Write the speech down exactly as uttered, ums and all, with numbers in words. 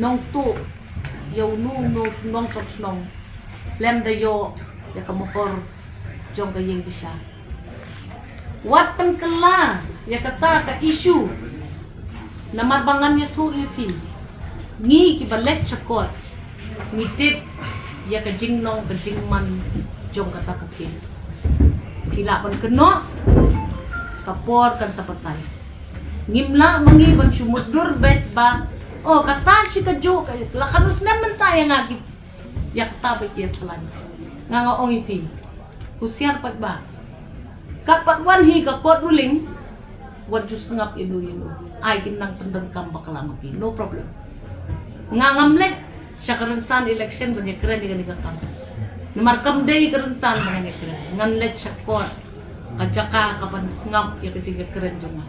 Nongtuh ïa uno uno u shnong shnong shnong lem da ïoh ïa ka mohor jong ka ïing bishar. Wat pynkylla ïa kata ka issue. Namar ba ngan ïathuh ïa phi, ngi kiba leit sha court ngi tip ïa ka jinglong ka jingman jong kata ka case. Phi lah ban kynnoh, ka por kan sa batai. Ngim lah ma ngi ban shu mutdur beit ba, oh, kata shi kajuh ka, la katno snem mynta ïa nga ki, ïa kata beit ïa thalan. Nga nga ong ïa phi, husiar pat ba, kat pat wan hi ka court ruling, wat ju sngap ïa no ïa no. Ai kin nang pyndonkam bakla ma ki, no problem. Nga ngam leit sha ka rynsan election ban ïakren ïa kane ka kam. Namar kam dei ka rynsan ban ïakren. Ngan leit sha court, ka jaka kaban sngap ïa ka jingïakren jong nga.